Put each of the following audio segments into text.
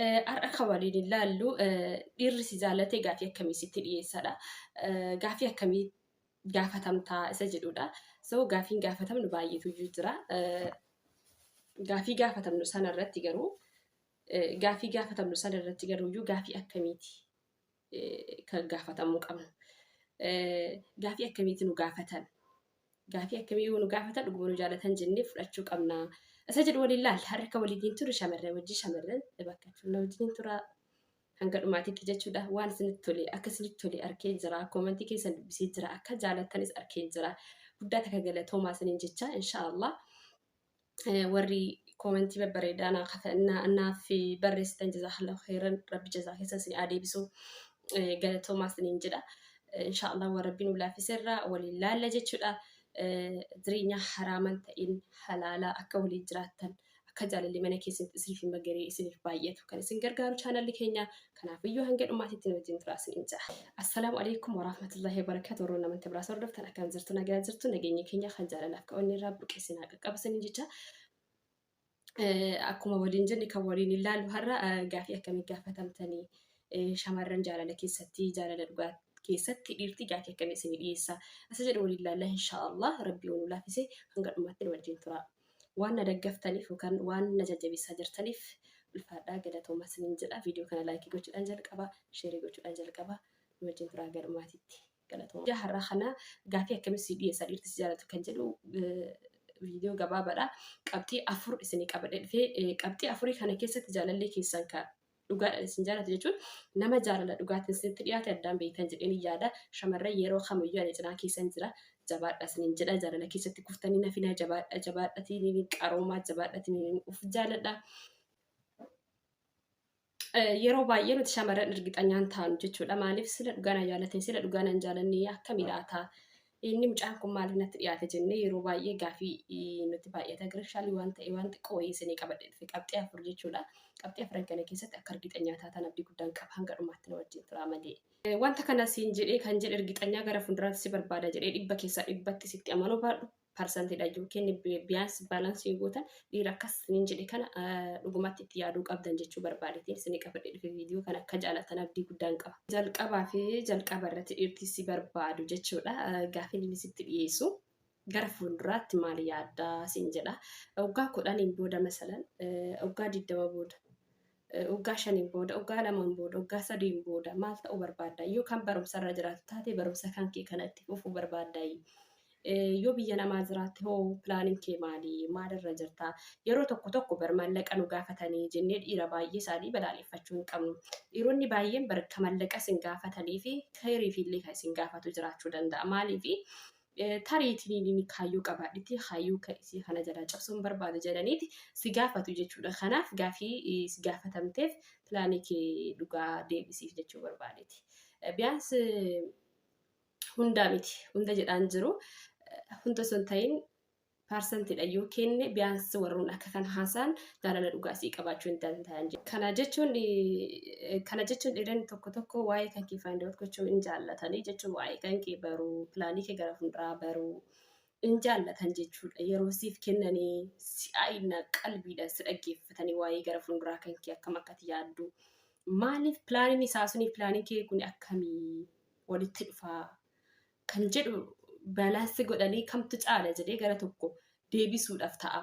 Har'a kan waliin ilaallu dhiirri si jaallate gaafii akkamii sitti dhiyeessadha. Gaafii akkamii gaafatamtaa isa jedhudha. So gaafiin gaafatamnu baay'eetu iyyuu jira. Gaafii gaafatamnu sana irratti garuu gaafii gaafatamnu sana irratti garuu iyyuu gaafii akkamiiti kan gaafatamuu qabnu? Gaafii akkamiiti nu gaafatan? Gaafii akkamii yoo nu gaafatan dhuguma nu jaalatan jennee fudhachuu qabna? Isa jedhu waliin laalla. Har'a akka waliin turre shamarran wajjin shamarran bakka na wajjin tura hanga dhumaatitti jechuudha. Waan isinitti tole akka isinitti tole arkee jira. Koomentii keessan dubbisee jira. Akka jaalattanis arkee jira. Guddaa takka galatoomaa isiniin jecha inshaallah. Warri koomentii babbareedaa naaf barreessitan jazaakallahu khairan, rabbi jazaa keessan isin haa deebisu, galatoomaa isiniin jedha. Inshaallah waan rabbi nu laaffiserraa waliin laalla jechuudha. Jireenya haraaman ta'in halaalaa akka waliin jiraattan, akka jaalalli mana keessatti isiniif hin magaree isiniif baay'atu kan isin gargaaru chaanalli keenya. Kanaafiyyuu hanga dhumaatitti nu wajjin turaa isiniin jedha. Assalaamu alaikum warahmatullahi wabarakatuh. Warroonni amantii biraas hordoftan, akkam jirtu? Nagaa jirtu? Nageenya keenya kan jaalalaaf ka'oonni irraa burqee isin haa qaqqabu isiniin jecha. Akkuma waliin jenne kan waliin ilaallu har'a gaafii akkamii gaafatamtanii, shamarran jaalala keessatti, jaalala dhugaa keessatti dhiirti gaafii akkamii isinii dhiyeessa isa jedhu waliin ilaalla inshaallah. Rabbii nu laaffise hanga dhumaatti nu wajjin tura. Waan na daggaftaniif yookaan waan na jajjabeessaa jirtaniif ulfaadhaa, galatoomaa isiniin jedha. Viidiyoo kana like gochuudhaan jalqaba, share gochuudhaan jalqaba, nu wajjin turaa hanga dhumaatitti. Galatooma. Har'a kana gaafii akkamii si dhiyeessa dhiirti si jaalatu kan jedhu viidiyoo gabaabaadha. Qabxii afur isinii qabadhee dhufee, qabxii afurii kana keessatti jaalallee keessan ka dhugaadhaan isin jaalatu jechuun nama jaalala dhugaatiin isinitti dhiyaate addaan beektan jedheen yaada. Shamarran, yeroo kamiyyuu ani cinaa keessan jira. Jabaadha isiniin jedha. Jaalala keessatti kuftanii nafinaa, jabaadha, jabaadhatiin qaroomaa, jabaadhatiin uf jaaladha. Yeroo baay'ee nuti shamarran ergixanyaan taanu jechuudha. Maaliif sila dhugaa na jaalatin, sila dhugaa nan jaalanne, akkami laata? Inni mucaan kun maaliif natti dhiyaate jennee yeroo baay'ee gaafii nutti baay'ata. Girishaalii waan ta'e waan xiqqoo wayii isinii qabadhe dhufe, qabxii afur jechuudha. Qabxii afran kana keessatti akka ergixanyaa taatan abdii guddaan qaba, hanga dhumaatti na wajjin turaa malee. Wanta kana siin jedhee kan jedhe ergixanyaa gara fuulduraatti si barbaada jedhee dhibba keessaa dhibbatti sitti amanuu baadhu, parsantiidha yookiin biyaans balance yoo gootan, dhiira akkas isiniin jedhe kana dhugumatti itti yaaduu qabdan jechuu barbaadeetiin isinii qabadhe dhufe. Viidiyoo kana akka jaalatan abdii guddaan qaba. Jalqabaa fi jalqaba irratti dhiirti si barbaadu jechuudha. Gaafiin inni sitti dhiyeessu gara fuulduraatti maal yaaddaa siin jedha. Waggaa 10n booda masalan, waggaa 20 booda, waggaa 5n booda, waggaa 2n booda, waggaa 3n booda maal ta'uu barbaadda? Yoo kan barumsarra jiraatu taate, barumsa kan kee kana itti fufuu barbaadda? Yoo biyya namaa jiraatte hoo pilaaniin kee maali? Maalirra jirta? Yeroo tokko tokko bar maallaqa nu gaafatanii jennee dhiira baay'ee isaanii balaaleffachuu hin qabnu. Dhiironni baay'een bar ka mallaqa isin gaafatanii fi khayriif illee kan isin gaafatu jiraachuu danda'a. Maaliif tariitiin inni kaayyoo qabaadhitti kaayyoo isii kana jalaa cabsuu hin barbaadu jedhaniiti si gaafatu jechuudha. Kanaaf gaafii si gaafatamteef pilaanii kee dhugaa deebisiif jechuu barbaadeeti. Biyaans hundaa miti, hunda jedhaan jiru, hunda osoo hin ta'in paarsantiidha yoo kenne, biyaans warroon akka kan haasa'an jaalala dhugaa sii qabaachuu hin danda'an. Kana jechuun dhiironni tokko tokko waa'ee kan kee find out gochuu hin jaallatanii jechuun, waa'ee kan kee baruu, pilaanii kee gara fuulduraa baruu hin jaallatan jechuudha. Yeroo siif kennanii si'aayina qalbiidhaan si dhaggeeffatanii waa'ee gara fuulduraa kan kee akkam akkati yaaddu. Maaliif pilaaniin isaa suni pilaaniin kee kun akkamii walitti dhufaa kan jedhu balance godhanii kamtu caala jedhee gara tokko deebisuudhaaf ta'a.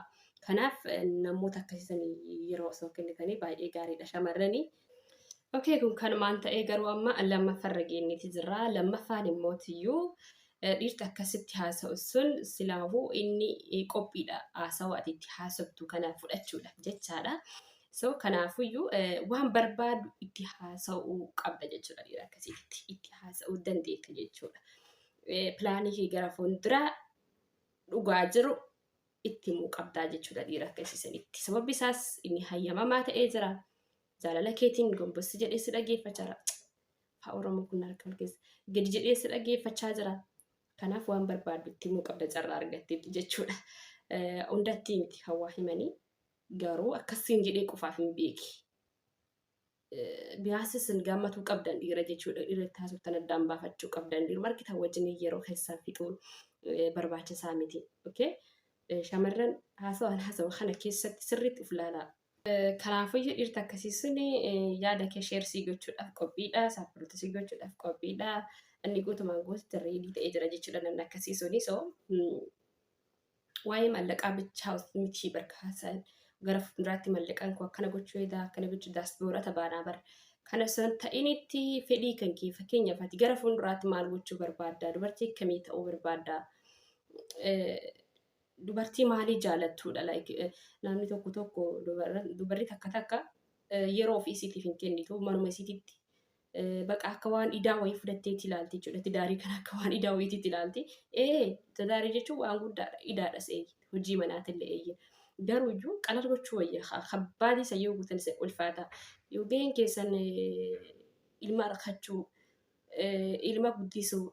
Kanaaf namoota akkasiisanii yeroo osoo kennitanii baay'ee gaariidha, shamarranii. Okay, kun kanumaan ta'ee garuu amma lammaffarra geenyeeti jirra. Lammaffaan immootiyyuu dhiirti akkasitti haasa'u sun silaahuu inni qophiidha haasa'u ati itti haasoftu kana fudhachuudhaaf jechaadha. So kanaafuyyuu waan barbaadu itti haasa'uu qabda jechuudha, dhiira akkasiitti itti haasa'uu dandeetta jechuudha. Pilaanii kee gara fuulduraa dhugaa jiru itti himuu qabdaa jechuudha dhiira akkasiisanitti. Sababbi isaas inni hayyamamaa ta'ee jira. Jaalala keetiin gombossi jedhee si dhageeffachaa jira. Haa Oromoo kun harka ol keessa. Gadi jedhee si dhageeffachaa jira. Kanaaf waan barbaaddu itti himuu qabda carraa argatteetti jechuudha. Hundatti miti kan waa himanii, garuu akkasiin jedhee qofaaf hin beeki. Biyaas isin gammatuu qabdan dhiira jechuudha. Dhiira itti haasoftan addaan baafachuu qabdan. Dhiiruma argitan wajjin yeroo keessan fixuun barbaachisaa miti. Okay? Shamarran, haasawaan haasawa kana keessatti sirriitti of ilaalaa. Kanaafuyyuu dhiirti akkasii sun yaada kee share sii gochuudhaaf qophiidha, support sii gochuudhaaf qophiidha. Inni guutumaan guututti ready ta'ee jira jechuudha namni akkasii suni. So waa'ee maallaqaa bichaa miti barkaasan, gara fuulduraatti maallaqaan koo akkana gochuu edaa, akkana gochuu daasboorata baanaa bara. Kana san ta'initti fedhii kan kee, fakkeenyaaf ati gara fuulduraatti maal gochuu barbaadda? Dubartii akkamii ta'uu barbaadda? Dubartii maalii jaalattuudha? Like namni tokko tokko, dubarri takka takka yeroo ofii isiitiif hin kennitu, manuma isiititti baqa akka waan idaa wayii fudhatteetti ilaalti jechuudha. Tidaarii kana akka waan idaa wayiititti ilaalti. Ee, tidaarii jechuun waan guddaadha. Idaadhas eeyye. Hojii manaatillee eeyye. Garuu iyyuu qalal gochuu wayya. Kabbaadii isa yoo guutan isa ulfaata. Yoo gaheen keessan ilma argachuu, ilma guddisuu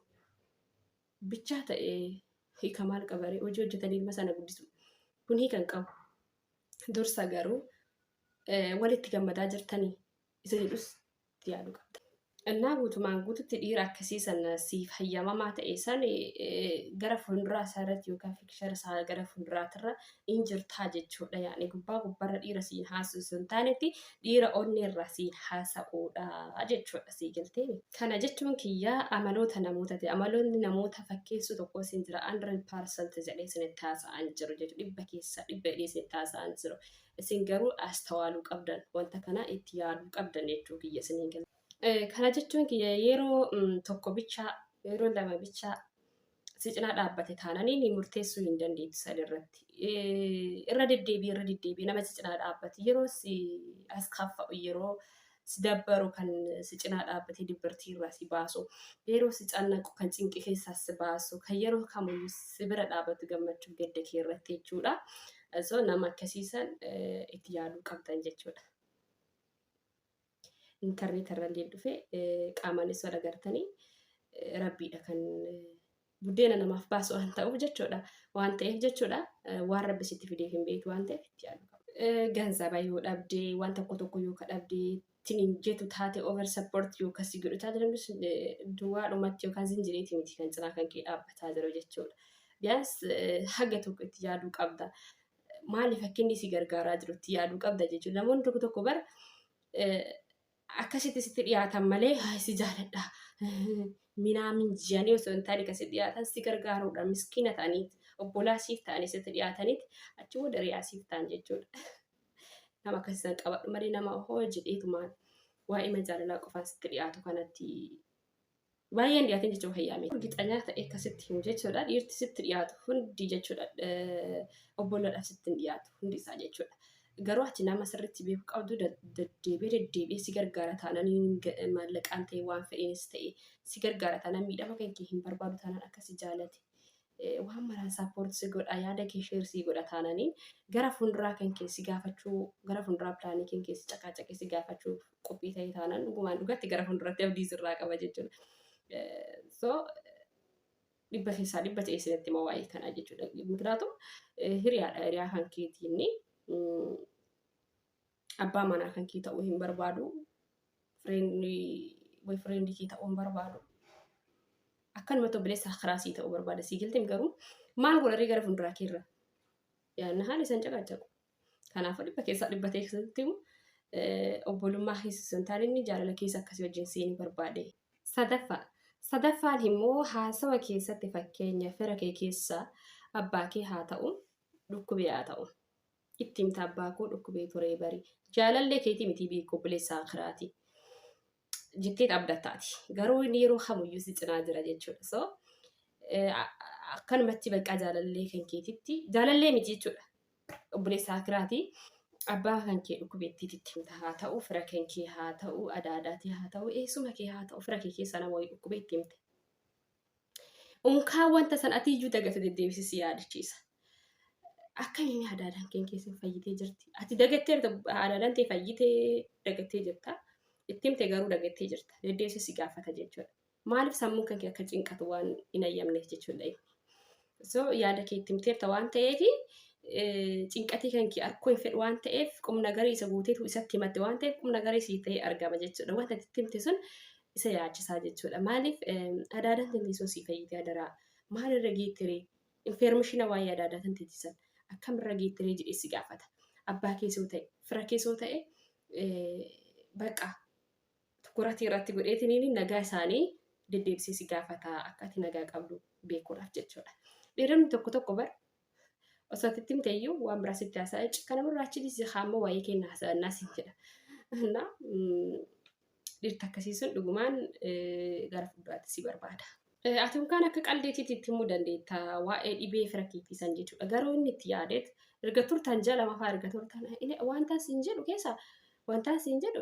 bichaa ta'e, hiika maal qabaree hojii hojjetanii ilma sana guddisu? Kun hiika hin qabu. Dursa garuu walitti gammadaa jirtanii isa jedhus itti yaaduu qabda. Innaa guutumaan guututti dhiira akkasii sana siif hayyamamaa ta'e san gara fuulduraa isaa irratti yookaan future isaa gara fuulduraatirra in jirtaa jechuudha. Yaani gubbaa gubbarra dhiira siin haasa'u osoo hin taanetti dhiira onneerra siin haasa'uudha jechuudha, sii galtee. Kana jechuun kiyyaa amaloota namoota ta'e, amaloonni namoota fakkeessuu tokko isin jira, 100% jedhee isinitti haasa'an jiru jechuudha. 100% jedhee isinitti haasa'an jiru. Isin garuu astawaaluu qabdan, wanta kana itti yaaduu qabdan jechuu kiyya isiniin gala. Kana jechuun kiyya yeroo tokko bichaa, yeroo lama bichaa si cinaa dhaabbate taananii ni murteessuu hin dandeettu san irratti. Irra deddeebi'ee, irra deddeebi'ee nama si cinaa dhaabbate, yeroo si as kaffa'u, yeroo si dabbaru kan si cinaa dhaabbatee dibbartii irraa si baasu, yeroo si cannaqu kan cinqii keessaa si baasu, kan yeroo kamiyyuu si bira dhaabbatu gammachuu gadda kee irratti jechuudha. So nama akkasiisan itti yaaduu qabdan jechuudha. Intarneet irra illee dhufe qaamaanis wal agartanii, rabbiidha kan buddeena namaaf baasu waan ta'uuf jechuudha. Waan ta'eef jechuudha, waan rabbi sitti fideef hin beektu waan ta'eef itti yaaduu qabda. Ganzaba yoo dhabdee, waan tokko tokko yoo ka dhabdee ittiin jettu taate, over support yoo kasii godhu taate, namni sun duwwaadhumatti yookaan zinjireetii miti kan cinaa kan kee dhaabbataa jiru jechuudha. Biyaans haga tokko itti yaaduu qabda. Maaliif akka inni si gargaaraa jiru itti yaaduu qabda jechuudha. Namoonni tokko tokko bara akkasitti sitti dhiyaatan malee "Haa, si jaaladha" minaamin jedhanii osoo hin taane, kan sitti dhiyaatan si gargaaruudha. Miskiina ta'anii, obbolaa siif ta'anii sitti dhiyaataniiti achi booda riyaa siif ta'an jechuudha. Nama akkasiisan qabadhu malee nama hoo jedheetumaan waa'ee jaalalaa qofaan sitti dhiyaatu kanatti baay'een dhiyaatin jechuun fayyaame. Gixanyaa ta'e akkasitti himu jechuudha. Dhiirti sitti dhiyaatu hundi jechuudha. Obbolaadhaaf sitti hin dhiyaatu hundi isaa jechuudha. Garuu ati nama sirriitti beekuu qabdu, deddeebi'ee deddeebi'ee si gargaara taanaan, maallaqaan ta'e, waan fedheenis ta'e si gargaara taanaan, miidhama kan kee hin barbaadu taanaan, akka si jaalate waan maraan support si godha, yaada kee share si godha taananii, gara fuulduraa kan kee si gaafachuu, gara fuulduraa plan kan kee si caqaacaqee si gaafachuu qophii ta'e taanaan, dhugumaan dhugatti gara fuulduratti abdii sirraa qaba jechuudha. So 100% ta'e isinitti hima waa'ee kanaa jechuudha. Miknaatum hiriyaadha, hiriyaa kan keetiin abbaa manaa kan kee ta'uu hin barbaadu. Boyfriend kee ta'uu hin barbaadu. Akkanumatti obboleessa kiraasii ta'uu barbaada. Sii galteem? Garuu maal godharee gara fuulduraa keerra? Yaadna haala isaan caqacaqu. Kanaafuu 100% ta'e keessatti himu, obbolummaa keessa hin taane, inni jaalala keessa akkasii wajjin seenuu barbaade. Sadaffaa. Sadaffaan immoo haasawa keessatti, fakkeenya fira kee keessa abbaa kee haa ta'u, dhukkubee haa ta'u. Itti himta, "Abbaa koo dhukkubee turee bari." Jaalallee keetii miti, beeku, obboleessa akiraati. Jettee abdattaati. Garuu inni yeroo kamiyyuu si cinaa jira jechuudha. So akkanumatti bakka jaalallee kan keetitti, jaalallee miti jechuudha. Obboleessa akiraati. Abbaa kan kee dhukkubeettiitti himta haa ta'u, fira kan kee haa ta'u, adaadaatii haa ta'u, eessuma kee haa ta'u, fira kee keessa nama wayii dhukkubeetti himte. Unkaa wanta san ati iyyuu dagate deddeebisi si yaadachiisa. Akkamiin adaadaan kee keessan fayyitee jirti? Ati dagattee, adaadaan tee fayyitee dagattee jirta. Itti himte garuu dagattee jirta. Deddeebisi si gaafata jechuudha. Maaliif? Sammuun kan kee akka cinqatu waan hin ayyamneef jechuudha. So yaada kee itti himteerta waan ta'eef, cinqatii kan kee arkuu hin fedhu waan ta'eef, qubna garii isa guuteetu isatti himatte waan ta'eef, qubna garii sii ta'ee argama jechuudha. Wanta itti himte sun isa yaachisaa jechuudha. Maaliif adaadaan tantee sun sii fayyite, adaraa maalirra geettiree, information waa'ee adaadaa tanteetisan akkamirra geettiree jedhee si gaafata. Abbaa keessoo ta'e, fira keessoo ta'e, bakka tukuratii irratti godheetiniin nagaa isaanii deddeebisee si gaafata akka ati nagaa qabdu beekuudhaaf jechuudha. Dhiironni tokko tokko bar osoo ati itti himte iyyuu waan biraa sitti haasa'a. Kana irraa achi dhiisi haammoo waa'ee keenya haasa'annaa siin jedha. Na dhirta akkasii sun dhugumaan gara fuulduraatti si barbaada. Ati unkaan akka qaldeetiitti itti himuu dandeetta waa'ee dhibee fira keetii san jechuudha. Garuu inni itti yaadeet erga turtan ji'a lama fa'aa erga turtan wanta siin jedhu keessa wanta siin jedhu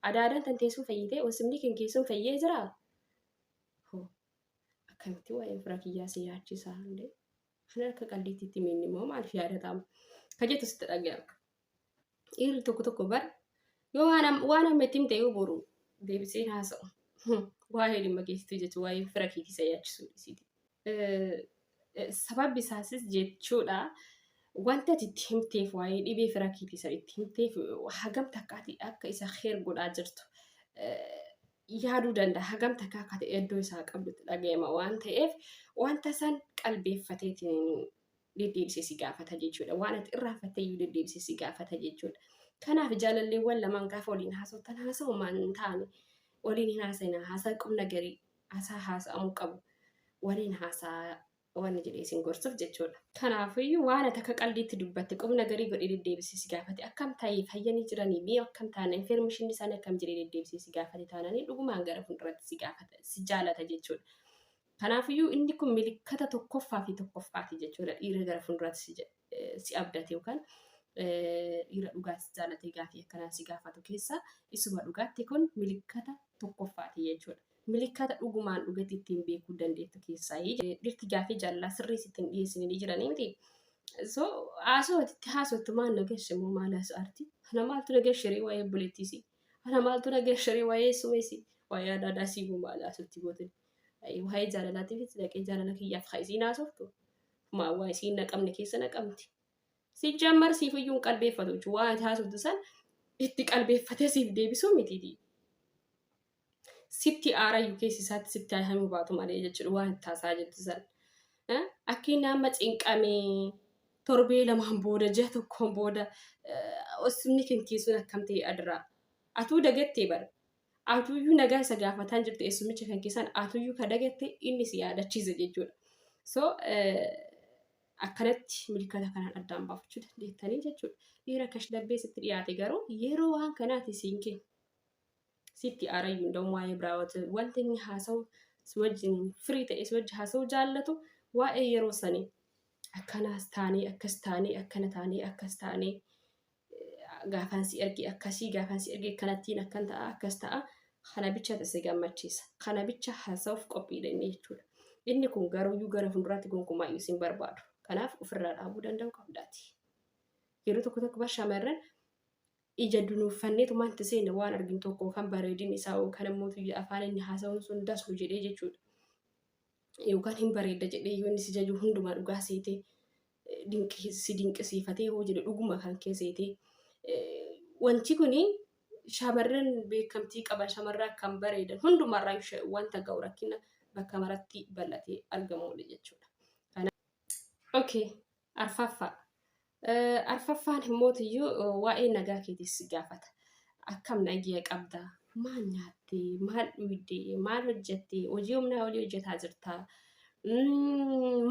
adaadaan tan teessuu fayyitee wasimni kan keessuun fayyee jiraa? Hoo akkamitti waa'een fira kiyyaa si yaachisaa hundee? Kana akka qaldiitti itti himeen immoo maaliif yaadatama? Ka jettu sitti dhaga'ama. Dhiirri tokko tokko bar yoo waan amma itti himte yoo boru deebisee haasa'u. Waa'ee dhimma keessituu jechuun waa'ee fira keetii isa yaachisuu dhiisiiti. Sababbi isaasis jechuudha wanta ati itti himteef waa'ee dhibee fira keetii isa itti himteef hagam takka ati akka isa kheer godhaa jirtu yaaduu danda'a. Hagam takka akka ati iddoo isaa qabdutti dhaga'ama waan ta'eef wanta san qalbeeffateetiin deddeebisee si gaafata jechuudha. Waan ati irraanfatte iyyuu deddeebisee si gaafata jechuudha. Kanaaf jaalalleewwan lamaan gaafa waliin haasoftan haasa'umaan hin taane waliin hin haasa'ina. Haasaa qubna garii haasaa haasa'amuu qabu waliin haasaa waan jedhee isin gorsuuf jechuudha. Kanaafiyyuu waan ati akka qaldiitti dubbatte qubna garii godhee deddeebisee si gaafate akkam ta'ee fayyanii jiranii mi'a akkam taana infermishinni isaanii akkam jedhee deddeebisee si gaafate taananii dhugumaan gara fuulduratti si gaafata si jaalata jechuudha. Kanaafiyyuu inni kun milikkata tokkoffaa fi tokkoffaati jechuudha. Dhiira gara fuulduraatti si abdate yookaan dhiira dhugaa si jaalatee gaafii akkanaa si gaafatu keessaa isuma dhugaatti kun milikkata tokkoffaati jechuudha. Milikkata dhugumaan dhugatti ittiin beekuu dandeettu keessaa dhirti gaafii jaalalaa sirrii sitti hin dhiyeessine ni jiranii miti. So haasoo itti haasottu maal na geesse immoo maal haasa'arti? Ana maaltu na geesse waa'ee obboleettiisii? Ana maaltu na geesse waa'ee sumeesii? Waa'ee adaadaa sii immoo maal haasofti gootin? Waa'ee jaalalaatiifis dhaqee jaalala kiyyaaf haa isiin haasoftu. Maa waa isiin naqamne keessa naqamti. Si jammar siif iyyuu hin qalbeeffatu jechuudha. Waan ati haasoftu san itti qalbeeffatee siif deebisuu mitiiti. Sitti aarayyuu keessi isaatti sitti haa himuu baatu malee jechuudha waan itti haasaa jirtu san. Akka inni amma cinqamee torbee lamaan booda ji'a tokkoon booda osumni kan keessuun akkam ta'e adiraa. Atuu dagattee bara. Atuyyuu nagaa isa gaafataan jirtu eessumicha kan keessaan atuyyuu ka dagatte inni si yaadachiisa jechuudha. So akkanatti milkata kanaan addaan baafachuu dandeettanii jechuudha. Dhiira kashlabbee sitti dhiyaate garuu yeroo waan kanaati siin kennu. Sitti aarayyuu hin danda'u waa'ee biraa wanti inni haasa'u si wajjin firii ta'e si wajji haasa'u jaallatu waa'ee yeroo sanii akkanaas taanee akkas taanee akkana taanee akkas taanee gaafaan si erge akkasii gaafaan si erge akkanattiin akkan ta'a akkas ta'a kana bicha si gammachiisa kana bicha haasa'uuf qophiidha inni jechuudha. Inni kun garuuyyuu gara fuulduraatti gonkumaayyuu sin barbaadu. Kanaaf ofirraa dhaabuu danda'u qabdaati. Yeroo tokko tokko bar shamarran ija dunuuffanneetu itti seenne waan arginu tokko kan bareedin isaa yookaan immoo afaan inni haasa'uun sun dasnu jedhee jechuudha. Yookaan hin bareedda jedhee yoo inni si jaju hundumaa dhugaa seetee si dinqisiifatee hoo jedhe dhuguma kan kee seetee. Wanti kuni shamarran beekamtii qaban shamarran akkam bareedan hundumarraa wanta ga'u rakkina bakka maratti bal'atee argamudha jechuudha. Okay, arfaffaa. Arfaffaan immootiyyuu waa'ee nagaa keetiis si gaafata. Akkam nagiya qabda? Maal nyaatte? Maal dhugde? Maal hojjette? Hojii humnaa olii hojjetaa jirta?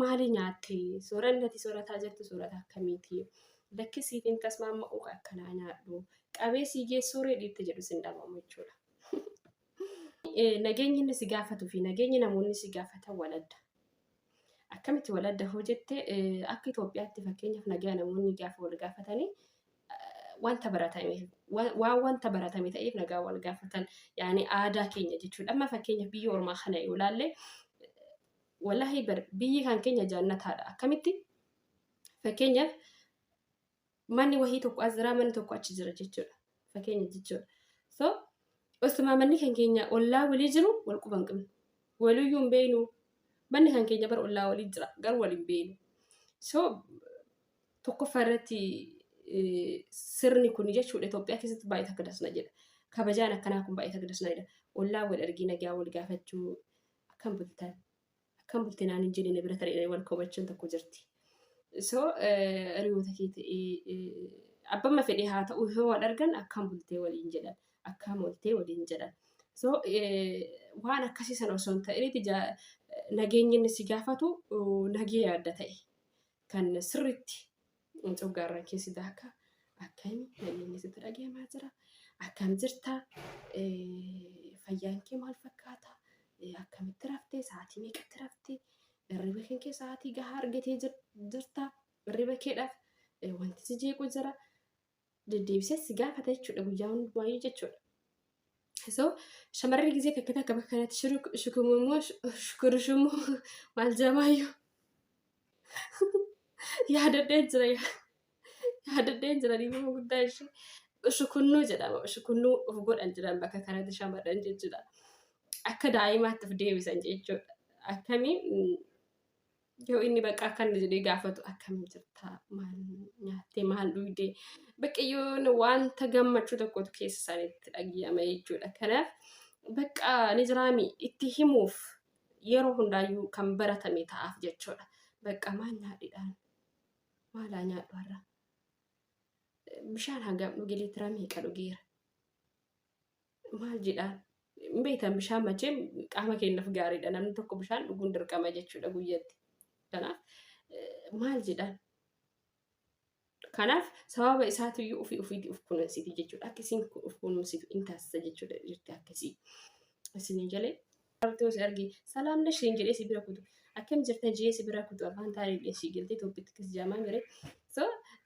Maali nyaatte? Sooranni ati soorataa jirtu soorata akkamiiti? Lakki siif hin tasmaamma'u akkanaa nyaadhu. Qabee sii geessuu ree dhiirti jedhu sin dhabamu jechuudha. Nageenyi inni si gaafatuu fi nageenyi namoonni si gaafatan wal adda. Akkamitti wal adda hoo jette akka Itoophiyaatti fakkeenyaaf nagaa namoonni gaafa wal gaafatanii wanta baratame waan wanta baratame ta'eef nagaa wal gaafatan yaani aadaa keenya jechuudha. Amma fakkeenyaaf biyya ormaa kana yoo ilaalle wallahi bar biyyi kan keenya jannataadha. Akkamitti fakkeenyaaf manni wahii tokko as jira manni tokko achi jira jechuudha. Fakkeenya jechuudha. So osuma manni kan keenya ollaa walii jiru wal quba hin qabnu. Waliyyuu hin beeknu. Manni kan keenya bara ollaa walii jira garuu wal hin beeknu. So tokkoffaa irratti sirni kun jechuudha Itoophiyaa keessatti baay'ee takka dasna jedha. Kabajaan akkanaa kun baay'ee takka dasna jedha. Ollaa wal argii nagaa wal gaafachuu akkam bultan akkam bultinaan hin jedhine bira taree wal komachuun tokko jirti. So hiriyoota kee ta'ee abbamma fedhe haa ta'u yoo wal argan akkam bultee waliin jedhan akkam ooltee waliin jedhan. So waan akkasii sana osoo hin ta'initti nageenyi inni si gaafatu nagee adda ta'e kan sirriitti coggaarraan keessi daaka akkami nageenyi sitti dhagahamaa jira akkam jirta fayyaan kee maal fakkaata akkamitti raftee sa'aatii meeqatti raftee Hirriba kan kee sa'aatii gahaa argatee jirta. Hirriba keedhaaf wanti si jeequ jira. Deddeebisee si gaafata jechuudha guyyaa hundumaayyuu jechuudha. So shamarri gisee takka takka bakka kanatti shukumummoo shukurushumoo maal jedhamaayyuu yaadadhee jira yaadadhee jira dhiifama guddaa ishee shukunnuu jedhama shukunnuu of godhan jiran bakka kanatti shamarran jechuudha. Akka daa'imaatti of deebisan jechuudha. Akkamii yoo inni bakka akkan jedhee gaafatu akkam jirta maal nyaattee maal dhugdee bakka yoo wanta gammachuu tokkotu keessa isaaniitti dhaga'ama jechuudha. Kanaaf bakka ni jiraami itti himuuf yeroo hundaayyuu kan baratame ta'aaf jechuudha. Bakka maal nyaadhidhaan maalaa nyaadhu har'a bishaan hangam dhuge liitira meeqa dhugeera maal jedhaan hin beektan bishaan machee qaama keenyaaf gaariidha namni tokko bishaan dhuguun dirqama jechuudha guyyatti kanaaf maal jedhaan kanaaf sababa isaatiyyuu ofii ofiitii of kunuunsiti jechuudha akka isin of kunuunsitu in taasisa jechuudha jirti akkasii isinii galee Artoo si arge salaam nash siin jedhee si bira kutu akkam jirta jee si bira kutu afaan taa'ee si galtee Itoophiyaatti akkas jaamaa mire so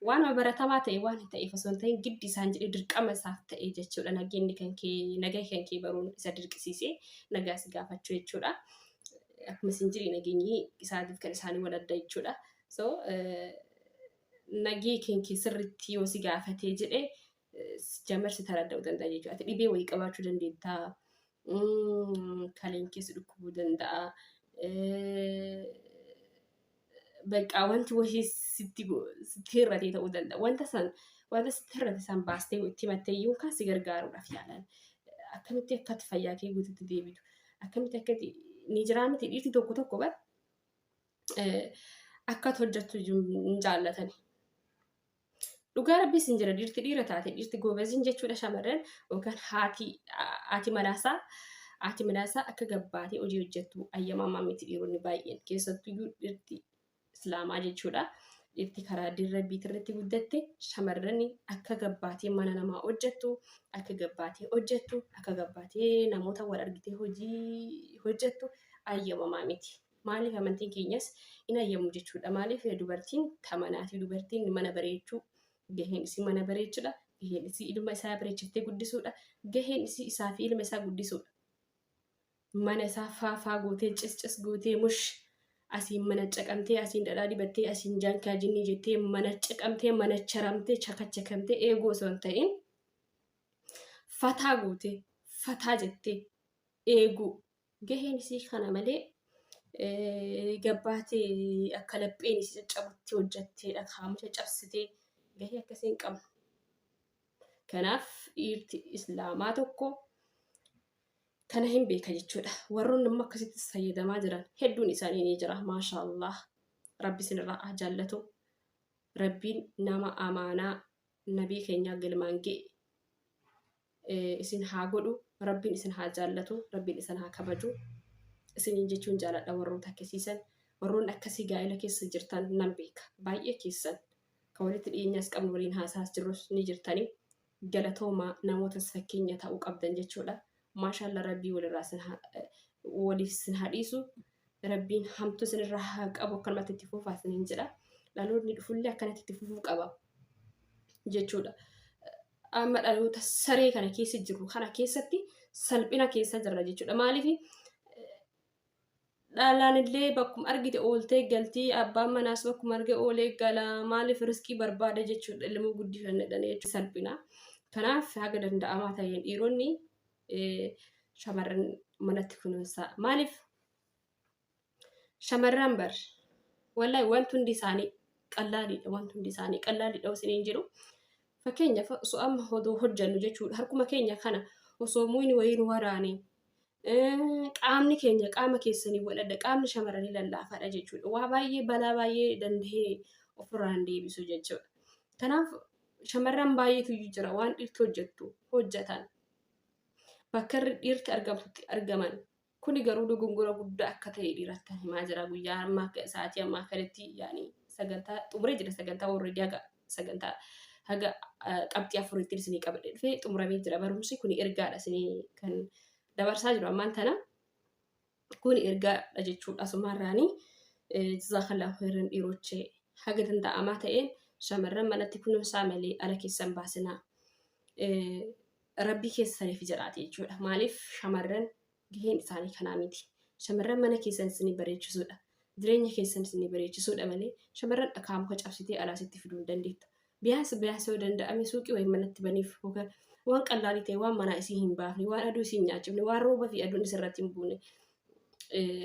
waanuma baratamaa ta'e waan hin ta'eef osoo hin ta'in giddi isaan jedhee dirqama isaaf ta'e jechuudha nageenyi kan kee nagaa kan kee baruun isa dirqisiisee nagaa si gaafachuu jechuudha akkuma isin jedhe nageenyi isaatiif kan isaanii wal adda jechuudha so nagee kan kee sirriitti yoo si gaafatee jedhe jamar si taradda'uu danda'a jechuudha ati dhibee wayii qabaachuu dandeettaa kaleen keessa dhukkubuu danda'a. Bakka wanti wahii sitti sitti hir'ate ta'uu danda'a. Wanta san wanta sitti hir'ate san baastee itti himattee iyyuu kan si gargaaruudhaaf yaalan. Akkamitti akka ati fayyaa kee guututti deebitu. Akkamitti akka ati ni jiraa miti dhiirti tokko tokko bar akka ati hojjettu hin jaallatani. Dhugaa rabbii sin jira dhiirti dhiira taate dhiirti goobaziin jechuudha shamarran yookaan haati haati manaasaa haati manaasaa akka gabbaatee hojii hojjettu ayyamamaa miti dhiironni baay'een keessattuyyuu dhiirti islaamaa jechuudha. Dhiirti karaa dirra rabbiitirratti guddatte shamarran akka gabbaatee mana namaa hojjettu akka gabbaatee hojjettu akka gabbaatee namoota wal argitee hojii hojjettu ayyamamaa miti. Maaliif amantiin keenyas hin hayyamu jechuudha. Maaliif dubartiin tamanaati. Dubartiin mana bareechuu gaheen isii mana bareechudha. Gaheen isii ilma isaa bareechiftee guddisuudha. Gaheen isii isaa fi ilma isaa guddisuudha. Mana isaa faafaa gootee cis cis gootee mush asiin mana caqamtee asiin dhadhaa dibattee asiin jaankaa jinnii jettee mana caqamtee mana charamtee chakachakamtee eeguu osoo hin ta'in fataa gootee fataa jettee eeguu Gaheen isii kana malee gabbaatee akka lapheen isii caccabutti hojjattee dhakaamu caccabsitee gahee akkasii hin qabnu. Kanaaf dhiirti islaamaa tokko kana hin beeka jechuudha. Warroonni immoo akkasittis fayyadamaa jiran hedduun isaanii ni jira. Maasha Allah. Rabbi isinirraa haa jaallatu. Rabbiin nama amaanaa nabii keenyaa galmaan ga'e isin haa godhu rabbiin isin haa jaallatu rabbiin isin haa kabaju isiniin jechuun jaaladha warroota akkasiisan warroonni akkasii gaa'ela keessa jirtan nan beeka baay'ee keessan kan walitti dhiyeenyaas qabnu waliin haasaas jirrus ni jirtanii galatoomaa namootas fakkeenya ta'uu qabdan jechuudha maashaalla rabbii walirraa isin haa waliif isin haa dhiisu rabbiin hamtuu isinirraa haa qabu akkanumatti itti fufaa isiniin jedha dhaloonni dhufullee akkanatti itti fufuu qaba jechuudha. Amma dhaloota saree kana keessa jirru kana keessatti salphina keessa jirra jechuudha. Maaliif dhalaan illee bakkuma argite ooltee galtii abbaan manaas bakkuma arge oolee gala maaliif riskii barbaada jechuudha ilmoo guddifanna jedhanii jechuudha salphina. Kanaaf haga danda'amaa ta'een dhiironni shamarran manatti kunuunsaa. Maaliif Shamarran bar wallahi wanti hundi isaanii qallaaliidha wanti hundi isaanii qallaaliidha osiniin jedhu fakkeenyaaf osoo amma odoo hojjannu jechuudha harkuma keenya kana osoo muyni wayii nu waraane qaamni keenya qaama keessanii wal adda qaamni shamarranii lallaafaadha jechuudha waa baay'ee balaa baay'ee danda'ee Ofirraa hin deebisu jechuudha. Kanaaf shamarran baay'eetu iyyuu jira waan dhiirti hojjettu hojjetan. Bakka dhiirti argamtutti argaman. Kuni garuu dogongora guddaa akka ta'e dhiiratti himaa jira. Guyyaa ammaa sa'aatii ammaa kanatti yaani sagantaa xumuree jira, sagantaa already haga sagantaa haga qabxii afuritti isinii qabadhee dhufee xumuramee jira. Barumsi kuni ergaadha isinii kan dabarsaa jiru ammaan tana. Kuni ergaadha jechuudha asumarraanii. Jazakallahu khairan dhiirochee, haga danda'amaa ta'een shamarran manatti kunuunsaa malee ala keessan baasinaa. Rabbii keessaniif jedhaati jechuudha. Maaliif shamarran gaheen isaanii kanaa miti. Shamarran mana keessan isinii bareechisuudha. Jireenya keessan isinii bareechisuudha malee shamarran dhakaa muka cabsitee alaa sitti fiduu hin dandeettu. Biyaansi biyaansi yoo danda'ame suuqii wayii manatti baniif yookaan waan qallaalii ta'e, waan manaa isii hin baafne, waan aduu isii hin nyaachifne, waan rooba fi aduun isirratti hin buune,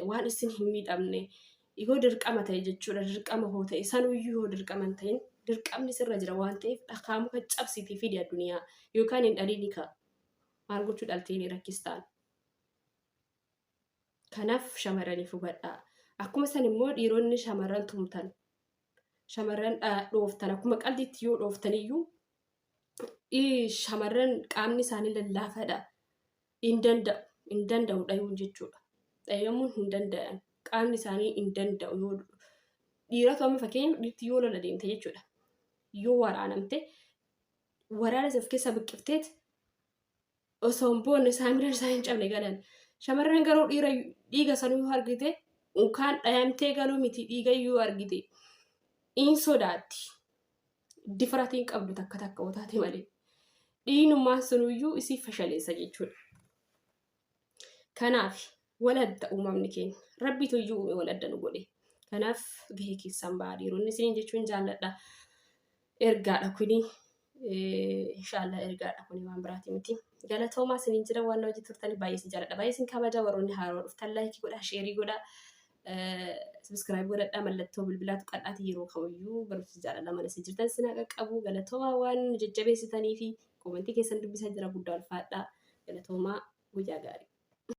waan isin hin miidhamne yoo dirqama ta'e jechuudha. Dirqama hoo ta'e sanuyyuu yoo dirqama hin ta'in, dirqamni sirra jira waan ta'eef dhakaa muka cabsiitii fidi addunyaa yookaan hin dhaliini ka'a. Maal gochuu dhaltee ni rakkistaan. Kanaaf shamarraniif hubadhaa. Akkuma san immoo dhiironni shamarran tumtan, shamarran dhooftan, akkuma qaldiitti yoo dhooftaniyyuu shamarran qaamni isaanii lallaafaadha. Hin danda'u, hin danda'u dhayuun jechuudha. Dhayamuun hin danda'an. Qaamni isaanii hin danda'u yoo dhiiratu amma fakkeenyaaf dhiirti yoo lola deemte jechuudha. Yoo waraanamte waraana isa of keessaa buqqifteet osoo hin boonne saamilaan isaa hin cabne galan. Shamarran garuu dhiira dhiiga sanuu yoo argite unkaan dhayamtee galuu miti, dhiiga yoo argite in sodaatti. Difratiin qabdu takka takka yoo taate malee. Dhiinummaan sunuyyuu isii fashaleessa jechuudha. Kanaaf waladda uumamni keenya. Rabbitu iyyuu uume waladda nu godhe. Kanaaf gahee keessan ba'a dhiironni isiniin jechuun jaalladha. Ergaadha kuni. Inshaallah ergaadha kuni, waan biraati miti. Galatoomaa isiniin jira, waan na hojii turtaniif baay'ee isin jaalladha. Baay'ee isin kabaja. Warroonni haaroo dhuftan like godhaa, share godhaa. Subscribe godhadhaa, mallattoo bilbilaa tuqadhaati yeroo kamiyyuu barumsa jaalala mana isin jirtan isin haa qaqqabu. Galatoomaa waan nu jajjabeessitanii fi comment keessan dubbisaa jira, guddaa ulfaadhaa. Galatoomaa, guyyaa gaarii.